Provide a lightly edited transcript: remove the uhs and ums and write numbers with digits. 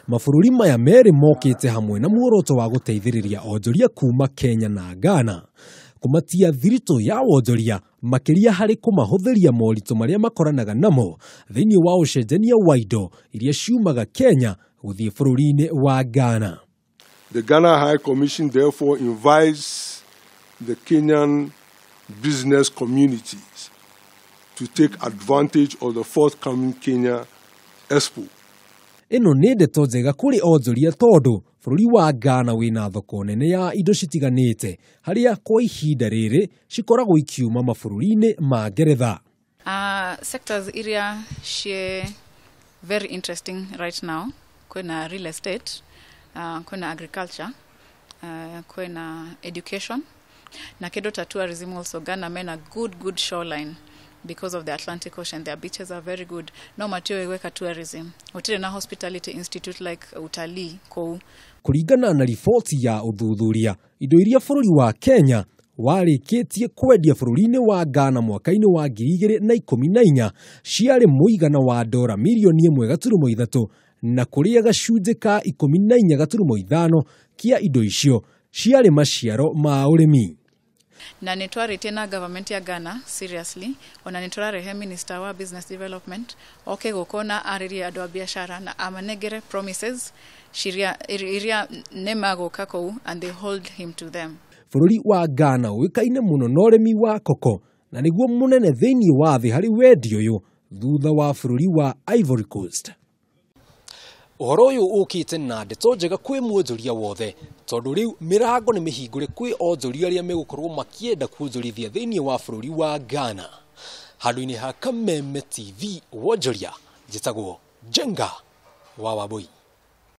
Mabũrũri maya merĩ mokĩte hamwe na muoroto wa gũteithĩrĩria onjoria kuma Kenya na Ghana kũmatia thiritũ ya wonjoria, makĩria harĩ kũmahũthĩria moritũ marĩa makoranaga namo thĩinĩ wa ũcenjania wa indo iria ciumaga Kenya gũthiĩ bũrũri-inĩ wa Ghana. The Ghana High Commission therefore invites the Kenyan business communities to take advantage of the forthcoming Kenya Expo. Ĩno nĩ ndeto njega kũrĩ onjoria tondũ bũrũri wa Ghana wĩna thoko nene ya indo citiganĩte, harĩa kwa ihinda rĩrĩ cikoragwo ikiuma mabũrũri-inĩ ma Ngeretha. Sectors iria ciĩ very interesting right now, kwĩna real estate, kwĩna agriculture, kwĩna education, na kĩndũ ta tourism also. Ghana mena good shoreline because of the Atlantic Ocean. Their beaches are very good. No matiũĩ gwĩka tourism. Gũtirĩ na hospitality institute like utalii kũu. Kũringana na riboti ya ũthuthuria, indo iria bũrũri wa Kenya warĩkĩtie kwendia bũrũri-inĩ wa Ghana mwaka-inĩ wa 2014 ciarĩ mũigana wa dora mirioni 1.3, na kũrĩa gacunjĩ ka 14.5 kĩa indo icio ciarĩ maciaro ma ũrĩmi. Na nĩ twarĩtie na government ya Ghana seriously, ona nĩ tũrarehe minister wa business development oke gũkũ na arĩrie andũ a biacara na amanengere promises ciria iria nĩ magũka kũu, and they hold him to them. Bũrũri wa Ghana ũĩkaine mũno na ũrĩmi wa koko na nĩguo mũnene thĩinĩ wa thĩ harĩ wendia ũyũ thutha wa bũrũri wa Ivory Coast. Ũhoro ũyũ ũkĩte na ndeto njega kwĩ mwonjoria wothe, tondũ rĩu mĩrango nĩ mĩhingũre kwĩ onjoria arĩa megũkorwo makĩenda kuonjorithia thĩinĩ wa bũrũri wa Ghana. Handũ-inĩ ha Kameme TV wonjoria, njĩtagwo Njenga wa Wambui.